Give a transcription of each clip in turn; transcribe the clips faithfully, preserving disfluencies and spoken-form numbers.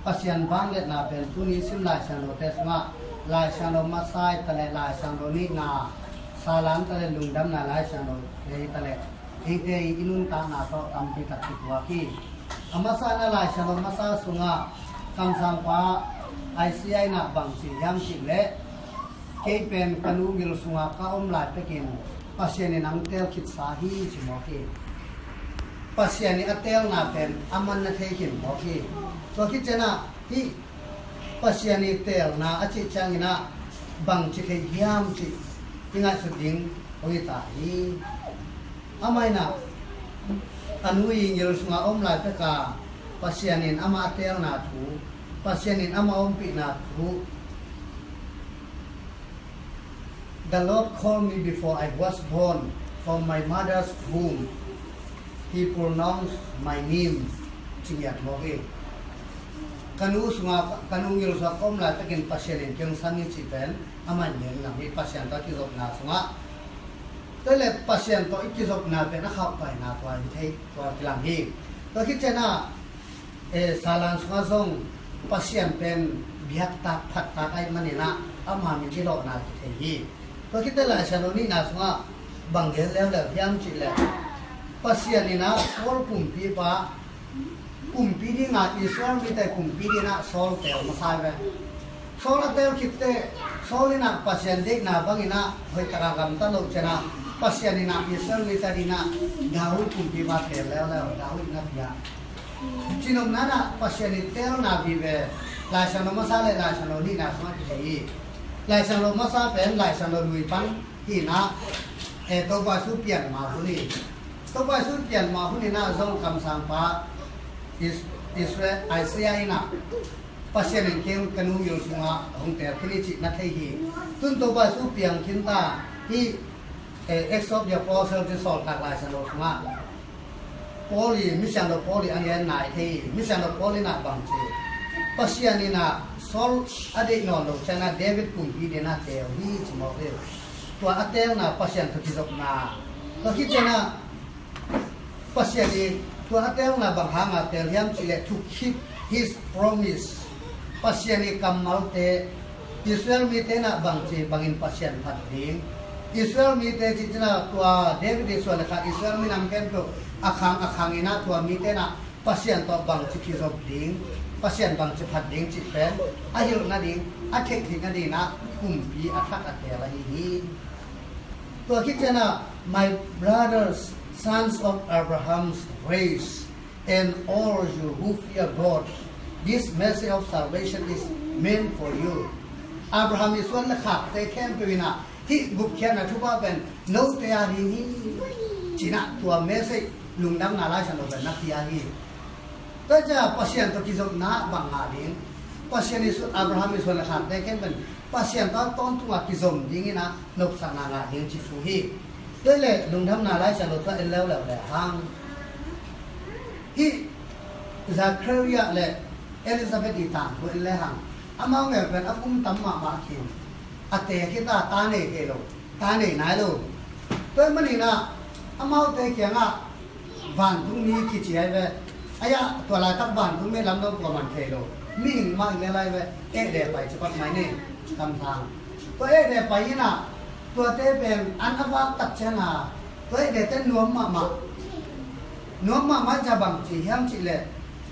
Pasian vangliatna pen tuni sim Lai Siangtho te sungah Lai Siangtho masa hi ta leh, Lai Siangtho nihna, Salan ta leh, Lungdamna Lai Siangtho hi ta leh, eite i nuntakna tawh tampi tak kituak hi. A masa in ah Lai Siangtho masa sungah kamsangpa Isaiah in ah bang ci hiam cih leh, kei pen ka nu gil sungah ka om lai pekin Pasian in hong teel khitsa hi, ci mawk hi. Pasian i a teelna pen a man na thei khin mawk hi. Tua khit ciangin ah hih Pasian i teelna a cih ciangin ah bang ci thei hiam cih i ngaihsut ding hong hi ta hi. Amah in ah a nu i gil sungah a om lai peka Pasian in amah a teelna thu, Pasian in amah a ompihna thu, "The Lord called me before I was born, from my mother's womb He pronounced my name," ci ngiat mawk hi. Ka nu sungah, ka nu gil sungah ka om lai pekin Pasian in kei hong sam hi cih pen amah in gen ngam hi. Pasian tawh kizopna sungah, tua leh Pasian tawh i kizopna pen a khauhpaina tua hi thei, tua kilang hi. Tua khit ciangin ah, eh, Salan sungah zong Pasian pen biaktak phattak ahih manin ah ama min i lawhna kithei hi. Tua khit teh Lai Siangtho nihna sungah bang gen leuleu hiam cih leh, Pasian in ah Saul kumpipa, kumpi ding ah, Israel mite kumpi ding ah Saul teel masa hi ve. Saul a teel khit teh Saul in ah Pasian deihna bangin ah hoih takin gamta loh ciangin ah Pasian in ah Israel mite adingin ah David kumpipa teel leuleu, David na pia. Cinopna in ah Pasian i teelna vive Lai Siangtho masa leh Lai Siangtho nihna sungah kithei hi. Lai Siangtho masa pen Lai Siangtho lui pan hi in ah, eh, Topa Jesu pian ma hun hi. Topa Jesu pian ma hun in ah zong kamsangpa Is-, Israel, Isaiah in ah Pasian in kei ka nu gil sungah hong teel khin hi cih na thei hi. Tun Topa Jesu piang khin ta hi. Eh, Acts of the Apostles, Sawltak Lai Siangtho sungah Paul i, mi siangtho Paul i a ngen nai thei hi. Mi siangtho Paul in ah bang ci, Pasian in ah Saul a deih nawn loh ciangin ah David kumpi dingin ah teel hi, ci mawk hi. Tua a teelna Pasian tawh kizopna. Tua khit ciangin ah Pasian i tua a teelna bang hanga teel hiam cih leh, to keep his promise. Pasian i kammalte, Israel mite in ah bang ci bangin Pasian phat ding. Israel mite cih ciangin ah tua David i suan le kha Israel minam khempeuh a khang a khang in ah tua mite in ah Pasian tawh bang ci kizop ding, Pasian bang ci phat ding cih pen a hilh nading, a theihtheih nadingin ah kumpi a thak a teel ahi hi. Tua khit ciangin ah, "My brothers, sons of Abraham's race, and all you who fear God, this message of salvation is meant for you." Abraham i suan le khakte khempeuh in ah hih gupkhiatna thupha pen note a ding hi, ci-in ah tua message, Lungdamna Lai Siangtho pen na pia hi. Tua ciang Pasian tawh kizopna bang ngah ding, Pasian i suan, Abraham i suan le khakte khempeuh in Pasian tawh tawntung a kizom dingin ah nopsakna ngah ding ci thu hi. Tua leh Lungdamna Lai Siangtho sungah en leuleu le hang, hih Zechariah le Elizabeth i tangthu en le hang, amau neu pen a kum tam mahmah khin, a teel khit a ta nei thei lo, ta nei nai lo. Tua ahih manin ah amaute kiangah vantungmi kici ahi ve. Ahi a, tua laitak vantungmi lamdang kua man thei lo, mihing mah hi lel ahi ve. Ehdeh pai ci pak mai ni, kamsang. Tua ehdeh pai in ah, tuate pen an a vak tak ciangin ah, tua ehdeh ten nuam mahmah. Nuam mahmah ciang bang ci hiam cih leh,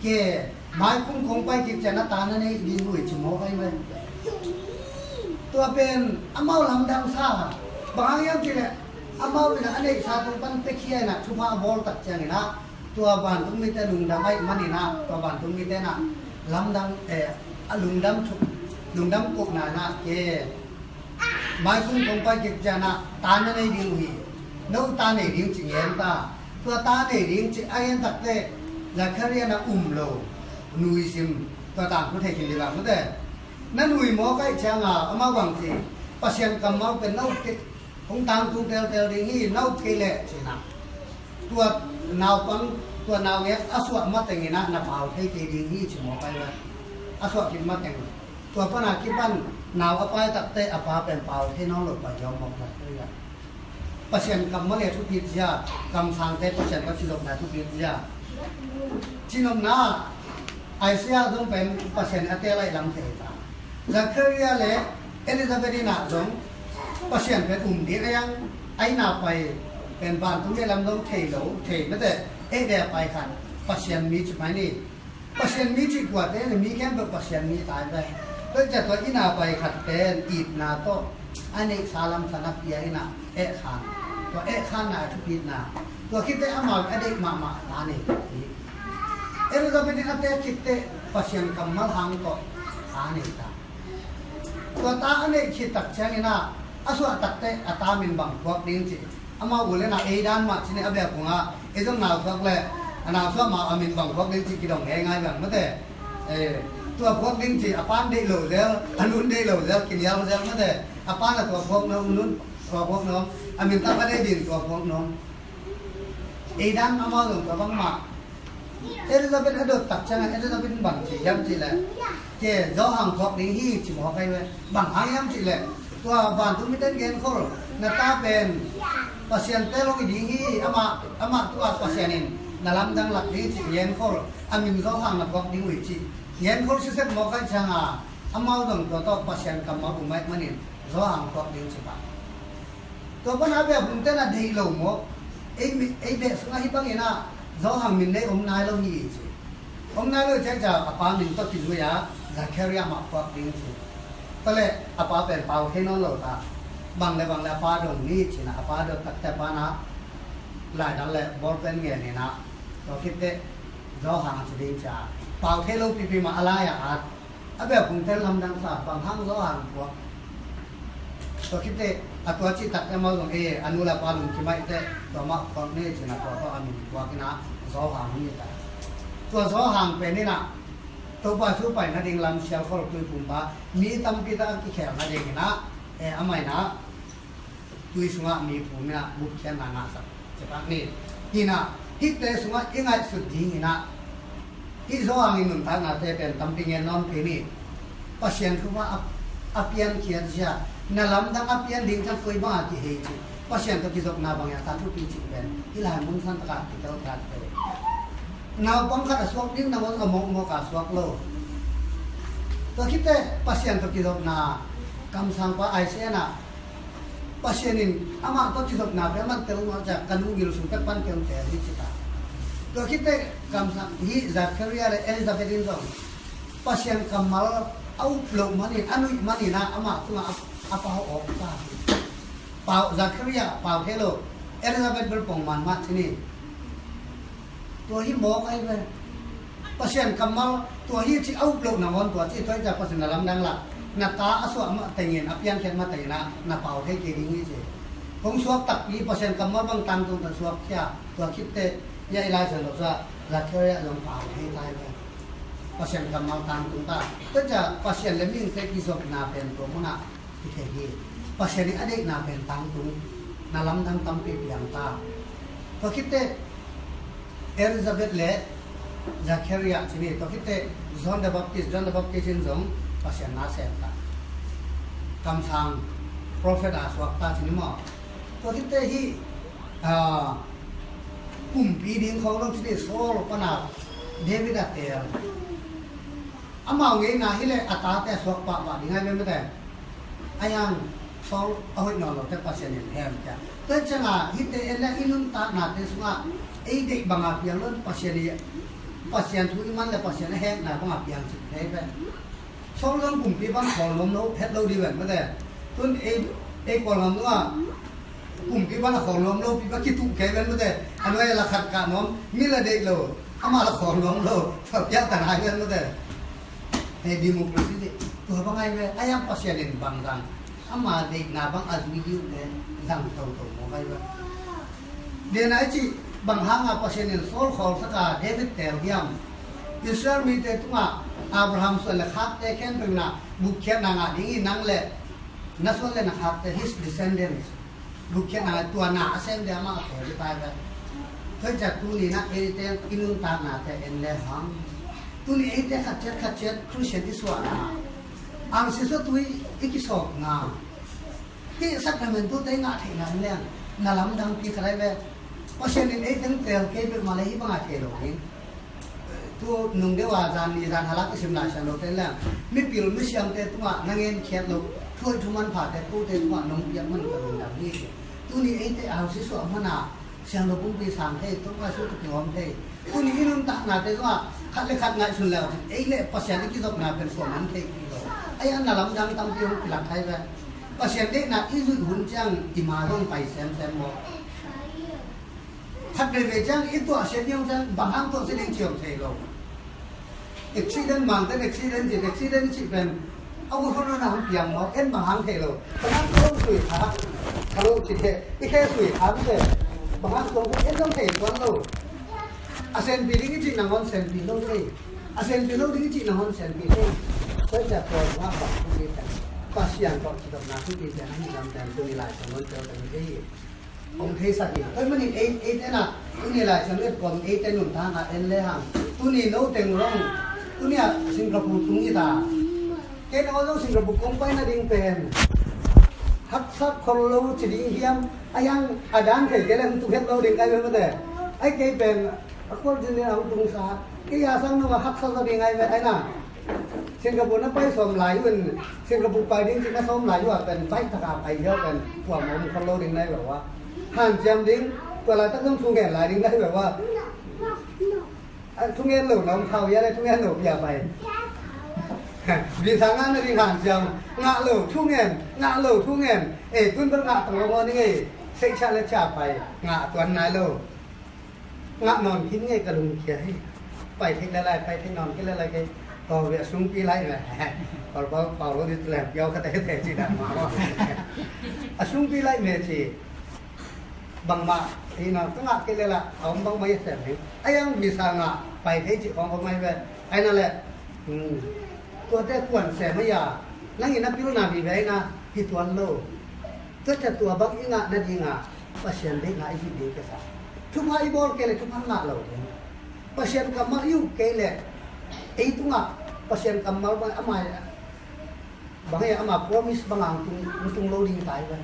ke, maikum kong pai kik ciang na ta na nei ding uh hi, ci mawk ahi ve. Tua pen amau lamdang sa. Bang hang hiam cih leh, amau in ah a neihsa tung pan piakhia in ah thupha a bawl tak ciangin ah, tua vantungmite lungdam ahih manin ah, tua vantungmite in ah lamdang, eh, a lungdam thuk, lungdam kohna in ah, ke, maikum kong pai kik ciang ah ta na nei ding uh hi. No ta nei ding ci ngen ta. Tua ta nei ding ci a ngen tak teh, Zechariah in ah um lo, nuisim, tua tangthu thei khin ding bang mute. Na nui mawk ahih ciangin ah amau bang ci, Pasian kammal pen no kei, hong tangtung teltel ding hi, no kei leh ci-in ah, tua naupang, tua naungek a suah matengin ah na pau thei kei ding hi, ci mawk ahi ve. A suah khit mateng, tua pan a kipan nau a pai tak teh a pa pen pau thei nawn lo, pai hiau mawk tak ahi ve. Pasian kammal le thupi zia, kamsangte Pasian tawh kizopna thupi zia. Cinopna, Isaiah zong pen Pasian in a teel a lam thei ta. Zakaria le Elizabeth in ah zong Pasian pen um ding a, a inn ah pai pen vantung gei lam zong thei lo, thei mete, ei de pai khat Pasian mi ci mai ni. Pasian mi cih kuate le mi khempeuh Pasian mi tai ve. Tua ciang tua inn ah pai khat pen itna tawh a neihsa lam khat a pia in ah, eh khan. Tua eh khanna a thupitna, tua khit teh amau a deih mahmah a nei hi. Elizabeth in a teek khit teh Pasian kammal hang tawh a nei ta. Tua ta a neih khit tak ciangin ah, a suah tak teh a ta min bang phuak ding ci. Amau u le nau ei dan mah ci ni, a biakung ah ei zong nau suak le, a nau suak mah a min bang phuak ding ci kidong ngeingai bang mate. Eh, tua phuak ding ci a pan deih lo zel, a nun deih lo zel, kinial zel mate. A pan a tua phuak nuam, nun tua phuak nuam, a min tak a deih ding tua phuak nuam. Ei dan amau zong tua bang mah. Elizabeth a dot tak ciangin Elizabeth in bang ci hiam cih leh, ke Johan phuak ding hi ci mawk ahi ve. Bang hang hiam cih leh, tua vantung mite in genkhol, na ta pen Pasian teel hong hi ding hi, amah, amah tungah Pasian in na lamdang lak ding hi ci genkhol, a min Johan na phuak ding uh hi ci genkhol sisek mawk ahih ciangin, amau zong tua tawh Pasian kammal um ahih manin Johan phuak ding ci pah. Tua pan a biakbungte na deih lo maw? Ei mi, ei beh sungah hih bangin ah Johan min nei om nai lo hi ci. Om nai lo ciangciang a pa min tawh kizui a, Zakaria mah phuak ding ci. Tua leh a pa pen pau thei nawn lo ta. Bang le bang le a pa dong ni ci-in ah, a pa dot tak teh a pa na laidal le bawlpen ngen in ah, tua khit teh Johan ci ding ci a. Pau thei lo pipi mah a lai-ah at a biakbungte lamdang sa, bang hang Johan phuak. Tua khit teh a tua cih tak teh amau zong, eh, a nu le a pa lungkim ahih teh tua mah phuak ni ci-in ah tua tawh a min phuak in ah Johan hi ta. Tua Johan pen in ah Topa thupha pai nading lam sialkhol tuiphum bang mi tampi tak a kikhel nadingin ah, eh, amah in ah tui sungah mi phum in ah gupkhiatna ngahsak ci pah ni. Hi in ah hihte sungah i ngaihsut dingin ah, hih Johan i nuntaknate pen tampi ngen nawn kei ni. Pasian thupha a, a piankhiat zia, na lamdang a pian ding ciang koi bang a kihei ci. Pasian tawh kizopna bang hiam a thupi cih pen hih lai mun san tak a kitel khat te. Naupang khat a suak ding nangawn a mawkmawk a suak lo. Tua khit teh Pasian tawh kizopna, kamsangpa Isaiah in ah Pasian in amah tawh kizopna pen a man tel mawk ciang ka nu gil sung pek pan tel tel hi ci ta. Tua khit teh kamsang hih Zakaria le Elizabeth in zong Pasian kammal a up loh manin, a nuih manin ah amah tungah a, a pau awk ta hi. Pau, Zakaria pau thei lo, Elizabeth bel pongman mah ci ni. Tua hi mawk ahi ve. Pasian kammal tua hi ci a up loh nangawn tua ci, tua hi ciang Pasian na lamdang lak, na ta a suah mah tengin, a piankhiat mah tengin ah na pau thei kei ding hi ci. Hong suak takpi Pasian kammal bang tangtung ta suak khia, tua khit teh hih i Lai Siangtho sungah Zakaria zong pau thei ta hi ve. Pasian kammal tangtung ta. Tua ciang Pasian le mihingte kizopna pen tua munah kithei hi. Pasian in a deihna pen tangtung, na lamdang tampi piang ta. Tua khit teh Elizabeth le Zakaria ci ni, tua khit teh John the Baptist, John the Baptist in zong Pasian na sem ta. Kamsang prophet a suak ta ci ni maw. Tua khit teh hih, ah, pumpi ding khawng zong ci ni, Saul pan a David a teel. Amau ngeina hi leh a tate a suak pahpah ding ahi ve mate. Ahi hang Saul a hoih nawn lo teh Pasian in hem ciang. Tua ciangin hihte en le i nuntaknate sungah ei deih banga piang lo in Pasian i, Pasian thu i man le Pasian a hekna banga piang cih thei ve. Saul zong kumpi pan khawl nuam lo, het lo ding ven mate. Tun ei, ei Kawlgam tungah kumpi pan a khawl nuam lo pi pa kituh kei ven mate. A nuai a la khat kah nuam, mi la deih lo, amah la khawl nuam lo, tua piak ta nai ven mate. Hei, democracy dih tua bang ahi ve. Ahi hang Pasian in bang zang, ama deihna bang a zui dih uh teh zang toto mawk ahi ve. Dena i cih bang hanga Pasian in Saul khawlsak a David teel hiam? Israel mite tungah Abraham suan le khakte khempeuh in ah gupkhiatna ngah ding hi, nang le na suan le na khakte, his descendants, gupkhiatna ngah, tua na a sem ding amah a teel hi tai ve. Tua hi ciang tuni in ah eite i nuntaknate en le hang, tuni eite khat ciat khat ciat Christian i suahna, angsi sua tui i kisawpna, hih sacrament tute i ngah theihna in leng na lamdang pi khat ahi ve. Pasian in ei teng teel kei peuhmah le hih banga thei lo ding. Tu nung deuh a zan ni zan halak i sim Lai Siangtho te leng, mipil misiamte tungah na ngenkhiat loh, thu hoih thu manphate kote tungah nong piak man ka lungdam hi. Tuni eite a hausi suah mana siangtho pumpi sang thei, tungah su tu kihawm thei. Tuni i nuntaknate zongah khat le khat ngaihsun le uh cin ei le Pasian i kizopna pen kuaman thei kei lo. Ai, a na lamdang tampi hong kilak thai ve. Pasian deihna i zuih hun ciang i ma zong pai semsem maw? Khat veivei ciang i tuahsia ding ciang bang hang tuahsia ding ci om thei lo. Accident, mangten accident cin, accident cih pen a ut hun hun a hong piang maw, en bang hang thei lo. Bang hang tuah sui kha, kha lo cin he, i khe sui kha mite. Bang hang tuah hun en zong thei tuan lo. A senpi ding i cih nangawn senpi lo thei. A senpi lo ding i cih nangawn senpi thei. Tua ciah tua bang hang bang hang thei pen Pasian tawh cidamna thupi pen a hi lam pen tuni Lai Siangtho tel pen thei hi. Hong theisak hi. Tua manin ei, eite na, tuni Lai Siangtho et kawm eite nuntakna en le hang. Tuni no teng zong, tuni a Singapore tung hi ta. Kei no zong Singapore kong pai nading pen haksa khol lo ci ding hiam? A hiang a dan thei kei leng tung het lo ding kai ve mate. Ai kei pen a khual zin ding a hong tungsa. Kei a sang no a haksa zaw ding ai ve ai na. Singapore na pai sawm lai uh in, Singapore pai ding cih na sawm lai uh a pen, pai taka pai hiau pen, kuam om khol lo ding nai lo a. Hanciam ding, tua laitak zong thu ngen lai ding nai lo a. A thu ngen lo na om khau hia le thu ngen lo pia pai. Visa ngah nading hanciam, ngah lo thu ngen, ngah lo thu ngen. Ei, tun bel ngah tang lo maw ni ngei, seikcia le cia pai, ngah tuan nai lo. Ngah nawn khin ngei ka lungkhia hi. Pai theih le lai, pai theih nawn khin le lai kei. Tawh ve a sungpi laih me. Pau, pau, pau lo di tu lem piau ka te te ci dan ma. A sungpi laih me ci. Bangmah hi na ka ngah kei le la, a om bangmah i sem hi. A yang visa ngah pai thei ci khong khong mai ve. Ai na le. Hmm. Tuate kuan sem a ya. Nang in a pilna vive ai na hi tuan lo. Tua cia tua bang i ngah nadinga Pasian deihna i zuih ding kisa. Thupha i bawl kei le thupha ngah lo ding. Pasian kammal i uk kei le ei tungah Pasian kammal bang amai bang e ama promise bang ang tung, tung lo ding tai bang.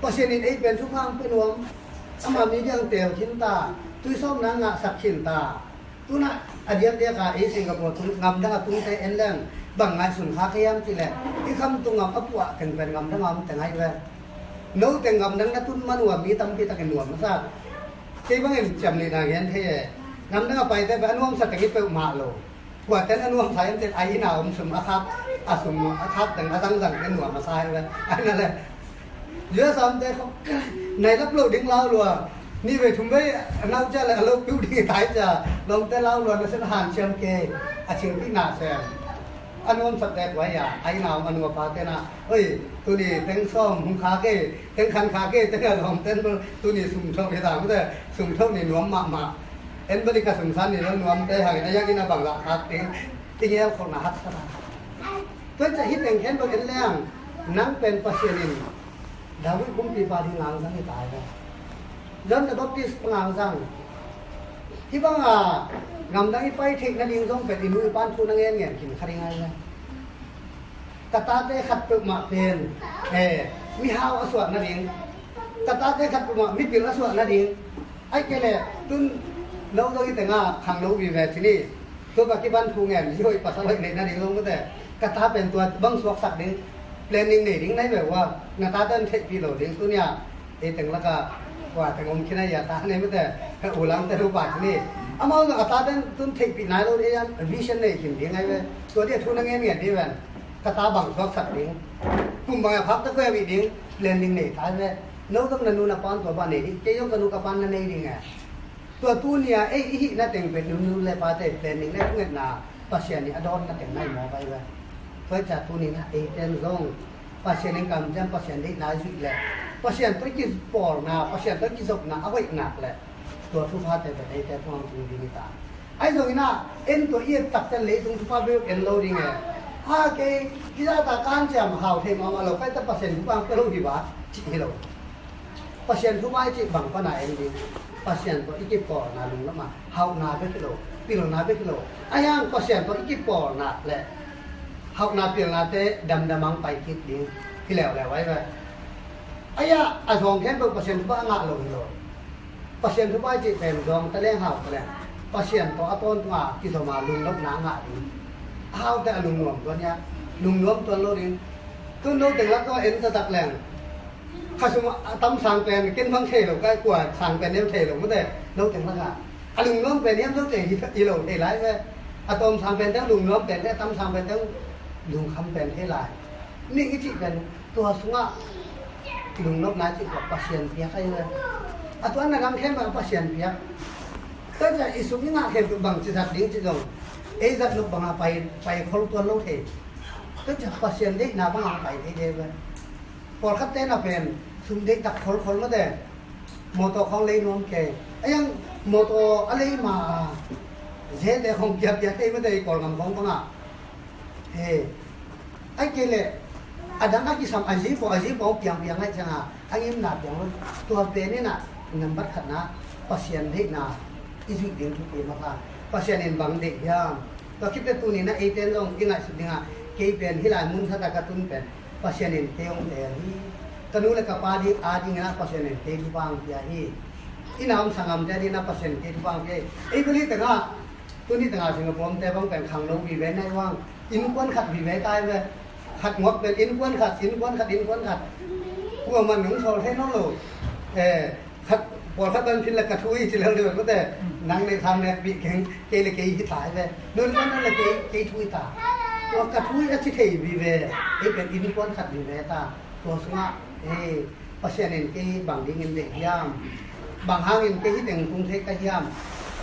Pasian in ei pen thupha ang pe nuam. Ama mi diang teu khin ta, tuisawmna ngahsak khin ta. Tunah a diakdiak a ei Singapore tung, ngamdang a tungte en leng bang ngaihsun kha kei hiam cih leh i khamtung ngam a puah teng pen ngamdang a om teng ahi ve. No teng ngamdang na tun man uh a mi tampi takin nuam masa. Kei bangin ciam lihna gen thei e. Ngamdang a paite pen a nuamsa teng i peuhmah lo. Kuaten a nuamsa hiam cih leh a inn a om sum a khak, a sum a khak teng a zangzang teng nuam masa hi ve. Ahi na le U S A omte khawng nai lap loh ding lau lua. Nih vei thum vei a nau cia le a lo piu ding i tai cia. Lawmte lau lua na sen hanciam kei. A cingpihna sem. A nuamsate kuai a, a inn a om a nu a pate na. Oi, tuni teng sawm hong kha kei, teng khan kha kei, teng a lawmten bel tuni sum thawh hi ta mute, sum thawh ni nuam mahmah. En bel i ka sum san ni lo nuamte hangin a yang inn a bang lah khak ding. I ngel khawkna haksa ta. Tua cia hi teng khen bel en leng, nang pen Pasian in David kumpipa ding ngang zang hi ta ai ve. John the Baptist pa ngang zang. Hih banga ngamdang i pai theih nading zong pen i nu i pan thu na ngen ngen khin kha ding ai ve. Ka tate khat peuhmah pen, eh, mihau a suah nading. Ka tate khat peuhmah mipil a suah nading. Ai kei le tun lo zong i tengah khangno vive ci ni. Tua ka kipan thu ngen, i hoih pasal hoih neih nading zong mute. Ka ta pen tua bang suaksak ding, planning nei ding nai ve ua, na ta ten theihpih lo ding tunia. Ei teng laka ua teng om khin a ia ta nei mute. Ka u lang te lu pa ci ni. Amau na ka ta ten tun theihpih nai lo ding, vision nei khin ding nai ve. Tua dia thu na ngen ngen ding ven. Ka ta bang suaksak ding. Kum bang a phak ta kua bih ding, planning nei ta ve. No zong na nu na pan tua ba nei ding, kei zong ka nu ka pan na nei ding e. Tua tunia ei i hihna teng pen nunu le pate planning le thungetna Pasian i a dawnna teng nai mawk ai ve. Tua cia tuni na ei ten zong Pasian in kamciam Pasian deihna zuih le Pasian tua i kipawlna, Pasian tua i kizopna a hoih nak le tua thuphate pen eite puang tung ding i ta. Ai zongin ah en tua i et takte leitung thupha beu en lo ding e. Ha kei kizata kanciam hau thei mahmah lo, kaita Pasian thupha ang pe lo hi ba cih hi lo. Pasian thupha i cih bang pana en ding. Pasian tawh i kipawlna lunglamah hauhna bek hi lo, pilna bek hi lo. Ahiang Pasian tawh i kipawlna le hauhna pilnate damdam ang pai kik ding hi leuleu ai ve. Ahiah a zawng khempeuh Pasian thupha a ngah lo hi lo. Pasian thupha i cih pen zawng taleng hau taleng. Pasian tawh a tawntung a kizom a lungnopna ngah ding. A haute a lungnuam tuan hiam? Lungnuam tuan lo ding. Tun lo teng lak tawh en taktak leng, kha sung a tam sang pen ken bang thei lo, kai kua sang pen nem thei lo mate. Lo teng lak a a lungnuam pen hiam? Lo teng hi, hi lo thei lai ve. A tawm sang pen teng lungnuam pen le a tam sang pen teng lungkham pen thei lai. Ning i cih pen tua sungah lungnopna cih tua Pasian piak ahi ve. A tuanna dang khempeuh Pasian piak. Tua ciang i sum i ngah khempeuh bangci zat ding cih zong ei zat nop bangah pai, pai khol tuan lo thei. Tua ciang Pasian deihna bangah pai thei thei ve. Pawlkhat te na pen sum deih tak kholkhol mate. Mawtaw khawng lei nuam kei. A yang mawtaw a lei ma a, zete khawng piakpiak thei mate, i Kawlgam khawng bangah. He. Ai kei leh a dang a kisam a zi paw, a zi paw piangpiang ai ciangah a ngimna piang lo. Tua pen inah nambat khatna Pasian deihna i zuih ding thupi masa. Pasian in bang deih hiam? Tua khit le tuni inah eite in zong i ngaihsut dingah kei pen hih lai mun sata ka tun pen Pasian in kei hong teel hi. Ka nu le ka pa ding a dinginah Pasian in kei thupha hong pia hi. I na om sangamte dinginah Pasian in kei thupha hong pia hi. Ei beli tengah, tuni tengah Singapore-te bang pen khangno vive nai vang, innkuan khat vive tai ve. Khat nguak pen innkuan khat, innkuan khat, innkuan khat. Kuaman nong sawl thei nawn lo. Eh, khat, pawlkhat ban phin le ka thu hi ci lel deuh mate. Nang le khang nekpih keng, kei le kei hi tai ve. Nun le nun le kei, kei thu hi ta. Tua ka thu hi a ci thei vive. Ei pen innkuan khat vive ta. Tua sungah, eh, Pasian in kei bang dingin deih hiam? Bang hangin kei hih teng tung thei ka hiam?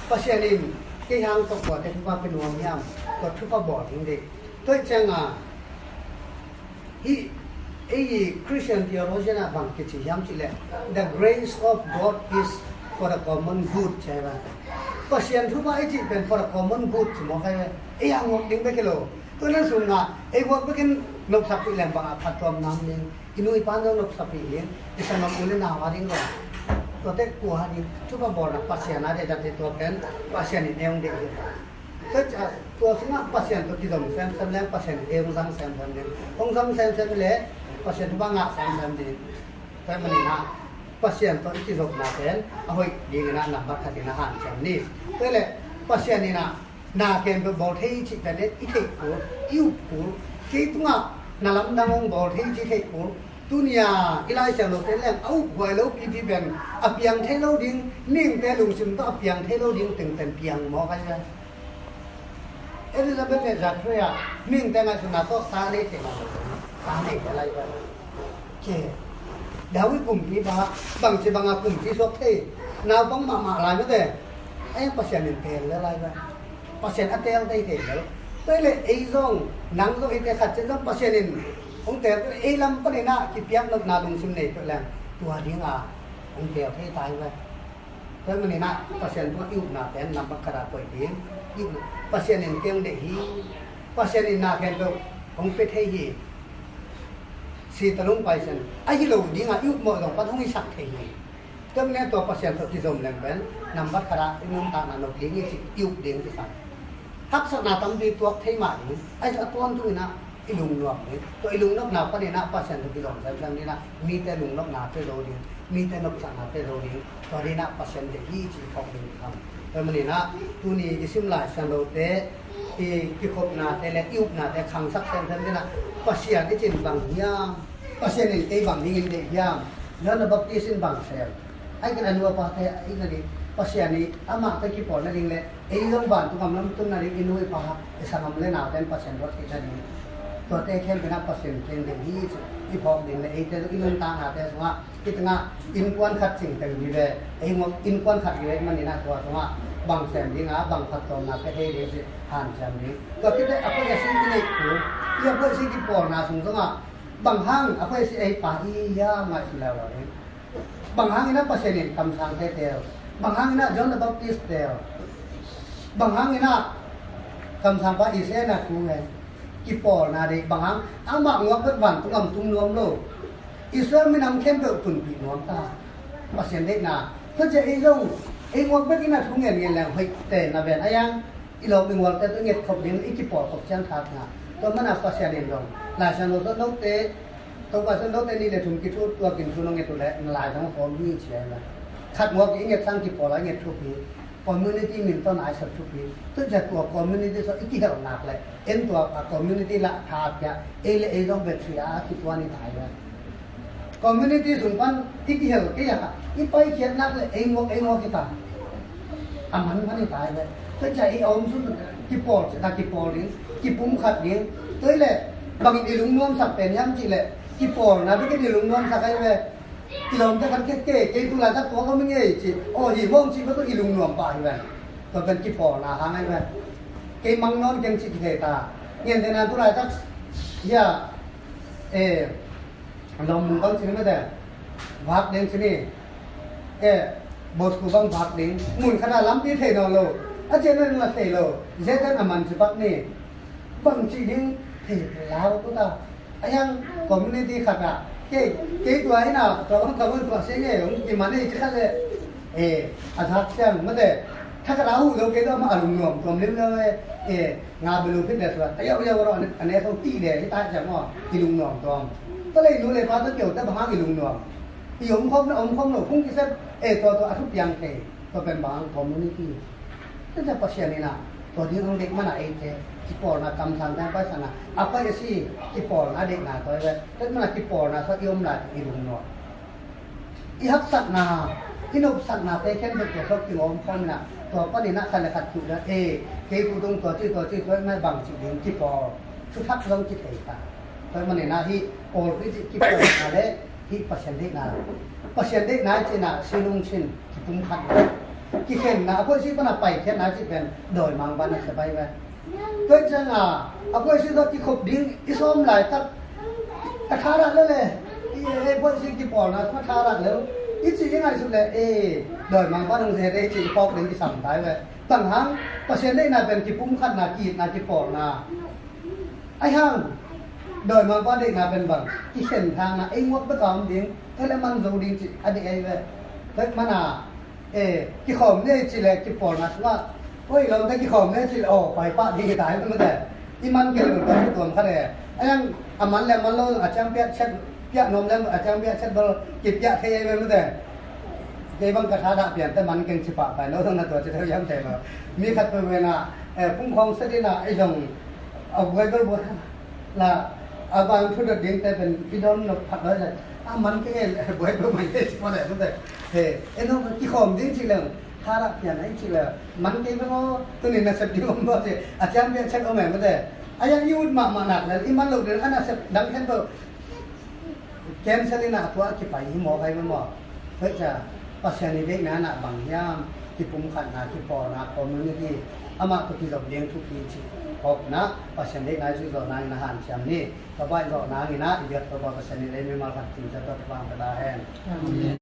Pasian in kei hang tawh kuate thupha pia nuam hiam? Tua thupha bawl ding deih. Tua ciangah hih ei Christian theologian ah bang kici hiam cih leh, "The grace of God is for the common good," ci hi ve. Pasian thupha i cih pen for the common good ci mawk hi ve. Ei a nguak ding bek hi lo. Tua nan sungah ei nguak bekin nopsak pih leng bangah phattuam nam ding. I nu i pa zong nopsak pih ding. I sanggam u le nau a ding zong. Tuate kua a ding. Thupha bawlna Pasian a deih zat hi, tua pen Pasian in ei hong deih hi. Tua, tua sungah Pasian tawh kizom semsem leng Pasian in ei hong zang semsem ding. Hong zang semsem le Pasian thupha ngah semsem ding. Tua maninah Pasian tawh i kizopna pen a hoih dinginah nambat khatinah hanciam ni. Tua le Pasian inah na khempeuh bawl thei cih pen i theih kul, i up kul. Kei tungah na lamdang hong bawl thei cih theih kul. Tuni a i Lai Siangtho te leng a uphuai lo pipi pen a piang thei lo ding, mihingte lungsim tawh a piang thei lo ding tengteng piang mawk ahi ve. Elizabeth le Zachariah, mihingte ngaihsutna tawh ta nei thei lo, ta nei thei lai ve. Ke, David kumpipa, bangci banga kumpi suak thei, naupang mahmah lai mate. Ai Pasian in teel le lai ve. Pasian a teel thei thei lo. Tua le ei zong, nang zong eite khat ciat zong Pasian in hong teel, ei lam paninah kipiak nopna lungsim nei peuh leng tua dinga hong teel thei tai ve. Tua maninah Pasian tungah i upna pen nambat khatah koih ding. I upna, Pasian in kei hong deih hi. Pasian in na khempeuh hong pia thei hi. Si talung paisen ahi lo dinga i upmawh zong pan hong hisak thei hi. Tua maninah tua Pasian tawh kizom leng pen nambat khatah i nuntakna nop ding hi ci, i up ding ci sa. Haksatna tampi tuak thei mah ding. Ahi zong a tawntung inah i lungnuam ding. Tua i lungnopna paninah Pasian tawh kizom semsem dinah mite lungnopna pia zo ding, mite nopsakna pia zo ding. Tua dinah Pasian deih hi ci phawk ding hi. Tua maninah tuni i sim Lai Siangthote, i kikhopnate le i upnate khangsak semsem dinah Pasian i cin bang hiam? Pasian in kei bang dingin deih hiam? John the Baptist in bang sem? Ai ken a nu a pate a itna ding, Pasian i amah tawh kipawl nading le ei zong vantung gam lam tun nading i nu i pa, i sanggam le naute in Pasian ruat theih nading. Tuate khempeuh inah Pasian kei deih hi ci i phawk ding le eite zong i nuntaknate sungah khit tengah innkuan khat cingteng hi ve, ei nguak innkuan khat hi ve maninah tua sungah bang sem dinga bang phattuamna pia thei ding ci hanciam ding. Tua khit teh appointment i neih kul, i appointment kipawlna sung sungah bang hang appointment ei pa i hiam ngaihsun leuleu ding. Bang hanginah Pasian in kamsangte teel? Bang hanginah John the Baptist teel? Bang hanginah kamsangpa Isaiah na thu hen? Kipawlna deih bang hang, amah nguak bek vantung gam tung nuam lo. Israel minam khempeuh tunpih nuam ta. Pasian deihna. Tua ciah ei zong ei nguak bek inah thu ngen ngen leng hoih te na ven a yang. I lawm i ngualte tawh i ngetkhop ding, i kipawlkhop ciang tha tha. Tua mana Pasian in zong Lai Siangtho sung note, Topa sung note nih le thum kithu tua kin thu nong nget uh leh na lai zong hawm hi ci a hi la. Khat nguak i nget sang kipawl a i nget thup hi. Community min tawh nai sep thupi. Tua ciang tua community sung i kihel nak leh, en tua a community lah tha pia, ei le ei zong pen sui a kituan i tai ve. Community sung pan i kihel kei a, i paikhiat nak leh ei ngawk, ei ngawk i ta. A man man i tai ve. Tua ciang i a om sung kipawl, ci ta kipawl ding, kipumkhat ding. Tua i leh bangin i lungnuamsak pen hiam cih leh, kipawlna bek in i lungnuamsak ahi ve. I lawmte khat kei, kei, kei tu laitak tua ka mi ngei ci. Aw, hi mawng ci, ka tu i lungnuam pah hi ven. Tua pen kipawlna hang ahi ven. Kei mang nawn keng ci kithei ta. Ngen te na tu laitak. Ya. Eh, lawm mung bang ci ni mate. Vak deng ci ni. Eh, bosku bang vak ding. Mun khat a lampi thei nawn lo. A cian nen la thei lo. Zetan a man ci bak ni. Bang ci ding thei lau tu ta. A hiang community khat ah, kei, kei tua hi na, tua bang, tua bang, tua se nge, hong kiman ei ci khat leh. Eh, a zak siang, mate, tha khat a hu zo kei tua mah a lungnuam tuam lim lo eh, eh, nga belu phit leh tua, a yau yau ro, a ne, a ne thong ti leh, hi ta siang maw, i lungnuam tuam. Tua leh nu leh pa tua keu, tua bang hang i lungnuam. I om khawm na, om khawm lo, phung kisep, eh, tua, tua, a thu piang thei. Tua pen bang community. Tua ciang Pasian in ah, tua ding hong deih man a eite, kipawlna kamsang teng paisan a, a pai a si, kipawlna deihna tua i ve. Tua man a kipawlna sung i om lai i lungnuam. I haksatna, i nopsaknate khempeuh tua sung kingawm khawm in ah, tua panin ah khat le khat tuh dan, eh, kei tu tung tua ci, tua ci, tua i mai bang ci ding kipawl. Thuthak zong kithei ta. Tua manin ah hih pawl kicih kipawlna le hih Pasian deihna. Pasian deihna i cihna si lungsim kipumkhatna. Kikhenna a khuaisi pan a paikhiatna i cih pen dawimangpa nasep ahi ve. Tua ciang a, a khuaisi tawh kikhop ding i sawm laitak ka tharak le le. I, eh, khuaisi kipawlna ka tharak le. I cih i ngaihsut le, eh, dawimangpa nang zia dei cih i pawk ding kisam ta ahi ve. Bang hang, Pasian deihna pen kipumkhatna, ki-itna, kipawlna. Ahi hang, dawimangpa deihna pen bang, kikhen thangna, ei ngawk bek a om ding, tua leh man zo ding cih a deih ahi ve. Tua mana, eh, kikhawm ni ei cih leh kipawlna sungah, oi, lawmte kikhawm ni ei cih leh, aw, paipah ding hi ta hi mate. I man kei lo tua tuam khat e. Ahi hang, a man leh man lo, a ciang piak chet, piak nuam leh a ciang piak chet bel, kipiak thei ahi ve mate. Kei bang ka thadah pian te man keng ci pah pai lo, na tua ci thei hiam thei lo. Mi khat pen ven ah, eh, phungkhawng set in ah, ei zong, a buai bel buai. La, a bang thu dot ding te pen i don lo phat lo le. A man kei e, buai bel mai te ci pah le, mate. He, ei no kikhawm ding ci le, thadah pian ai ci le. Man kei bel o, tuni nasep ding om lo ci. A ciang pian chet om e, mate. A yang i ut mahmah nak le, i man lo ding, a nasep dang khen bel. Cancel in ah tua kipai hi mawk ahi ve maw. Tua ciang Pasian i deihna in ah bang hiam, kipumkhatna, kipawlna, community, amah tawh kizop ding thupi cih. Kawpna, Pasian deihna i zuih zawh nangin a hanciam ni. Tua baih zawh nangin ah, i biak Topa Pasian in ei mimal khat cing ciat tawh thupha hong pia ta hen. Amen.